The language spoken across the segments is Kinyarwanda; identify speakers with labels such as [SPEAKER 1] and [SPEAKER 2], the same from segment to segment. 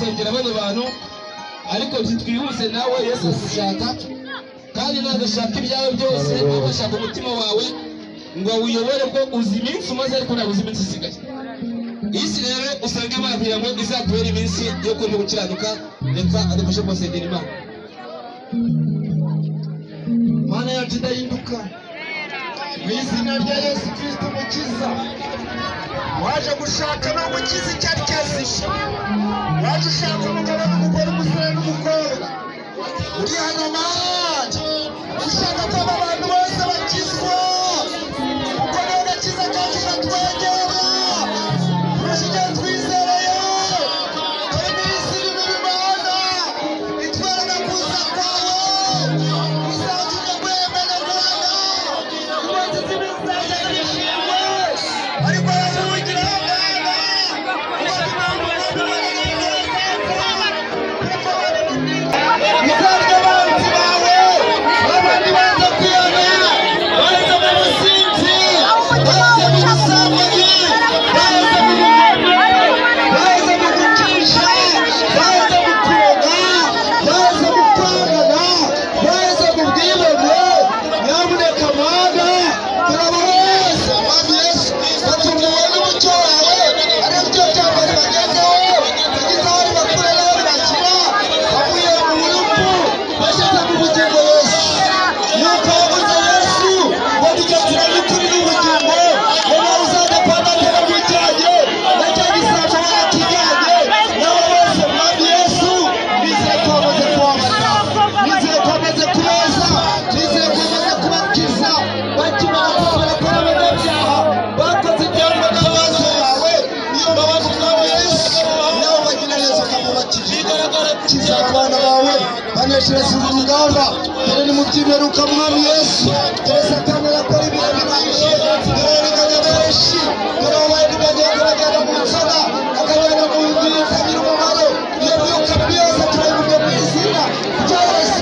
[SPEAKER 1] gusengera bano bantu, ariko twihuse. Nawe Yesu aragushaka, kandi ntabwo ashaka ibyawe byose, ahubwo ashaka umutima wawe ngo awuyobore, ko uzi iminsi umaze ariko ntabwo uzi iminsi isigaye. Isi rero usanga Imana kugira ngo izakubere iminsi yo kurimo gukiranuka. Reka adufashe kubasengera Imana.
[SPEAKER 2] Mana yacu idahinduka, mu izina rya Yesu Kirisito Umukiza waje gushaka no gukiza icyari cyazimye, waje ushaka umugabo n'umugore, umusore n'umukobwa uri hano. Mana, ushaka ko aba bantu bose bakizwa, kuko niyo gakiza kacu katwegera kurusha ibyo twizereye. Dore iminsi iri mibi, Mana, itwereka kuza kwawe. Uzaza ujya kwemera Rwanda ubanza z'ibizajya bishimwe, ariko aravugira Mana. Izarya abanzi bawe, abandi banza kwihana, baza mu businzi, baza mu busambanyi, baza mu bugome, baza mu gucisha, baza mu kuroga, baza mu kwangana, baza mu bwibone. Nyamuneka Mana, turaba bose, Mwami Yesu, batunguwe n'umucyo wawe, ari byo byambere bagezeho, bageze aho bakura n'aho bakira, bavuye mu rupfu bashyize mu bugingo. Yesu, nuko wavuze Yesu ngo nijye nzira y'ukuri n'ubugingo, ngo nawe uzajya kwa Data bamujyanye na cya gisambo barakijyanye nabo bose. Mwami Yesu, nizeye ko wamaze kubabara, nizeye ko wamaze kubeza, nizeye ko wamaze kubakiza. Bakimara kwemera ko ari abanyabyaha bakoze ibyaha n'amaso yawe, niyo mpamvu, Mwami Yesu, nawe bagira neza ukamubakije. Kiza abana bawe, baneshereza uru rugamba. Dore ni mu by'iberuka, Mwami Yesu. Dore Satani arakora ibintu biruhije, dore yariganya benshi, dore wabaye akabajyana mu nzoga, akabajyana mu bintu bitagira umumaro. Iyo myuka mibi yose turayivumye mu izina rya Yesu.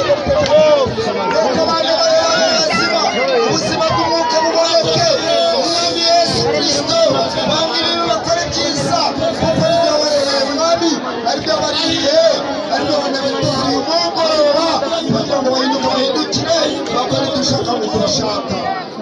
[SPEAKER 2] Reka abana bawe bazima, ubuzima bw'umwuka buboneke. Umwami Yesu Kirisito, banga ibibi bakora ibyiza, kuko aribyo wabaremeye, Mwami, aribyo wabariye, aribyo wanabateguriye umugoroba, kugira ngo bahinduke, bahindukire, bakore ibyo ushaka nk'uko ubishaka.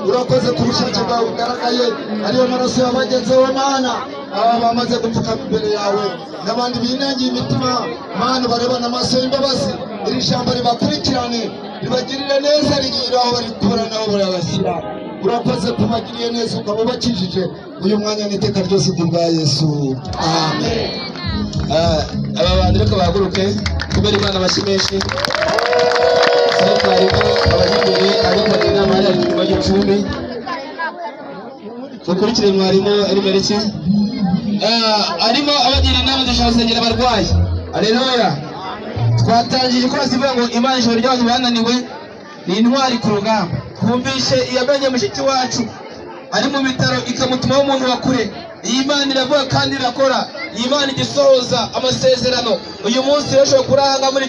[SPEAKER 2] Urakoze ku bushake bwawe bugaragaye, ariyo maraso yabagezeho. Mana, aba bamaze gupfukama imbere yawe n'abandi binangiye imitima, Mana, barebana amaso y'imbabazi. Iri jambo ribakurikirane, ribagirire neza, rigire aho barikura n'aho barabashyira. Urakoze kubagiriye neza, ukaba ubakijije uyu mwanya n'iteka ryose, ku bwa Yesu, amen.
[SPEAKER 1] Aba bantu reka bahaguruke kubera Imana amashyi menshi. Sare mwarimu abajya imbere, abakorera inama hariya inyuma y'igicumbi. Mukurikire mwarimu Elimeleki, arimo abagira inama. Dushaka gusengera abarwayi. Aleluya! Twatangije ikorasi ivuga ngo Imana ijoro ry'abantu bananiwe ni intwari ku rugamba. Twumvishe iyamenye mushiki wacu ari mu bitaro, ikamutumaho umuntu wa kure. Iyi Mana iravuga kandi irakora. Iyi Mana ijya isohoza amasezerano. Uyu munsi rero ushobora kuranga muri